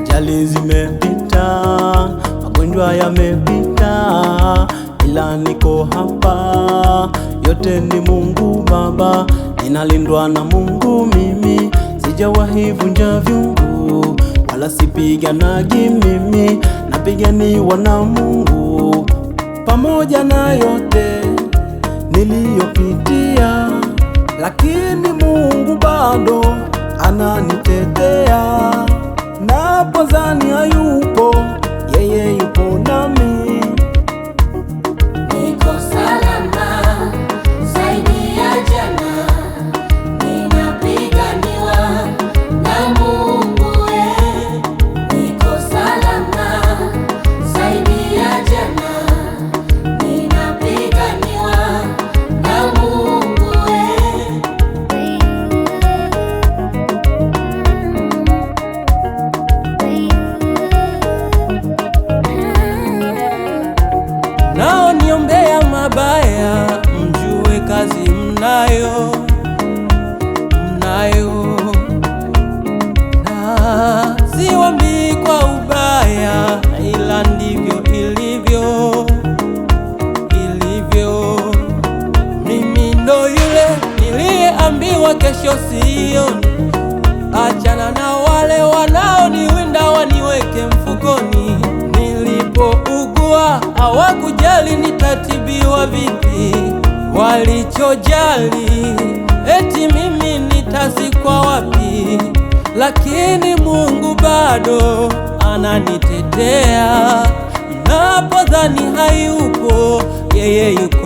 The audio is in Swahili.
Ajali zimepita, magonjwa yamepita, ila niko hapa. Yote ni Mungu Baba, ninalindwa na Mungu mimi. Sijawahi vunja vyungu, wala sipiganagi mimi, napiganiwa na Mungu. Pamoja na yote niliyopitia, lakini Mungu bado ananitetea. Napozani hayupo, yeye yupo nami. Niko salama zaidi ya jana, ninapiganiwa na Mungu. Niko salama zaidi ya jana, ninapiganiwa na Mungu. Nao niombea mabaya, mjue kazi mnayo, mnayo. Na siwaambii kwa ubaya, ila ndivyo ilivyo, ilivyo. Mimi ndo yule niliyeambiwa kesho sioni. Achana na wale wanaoniwinda waniweke mfukoni. Nilipougua hawakujali nitatibiwa vipi, walichojali eti mimi nitazikwa wapi. Lakini Mungu bado ananitetea, napodhani hayupo, yeye yuko.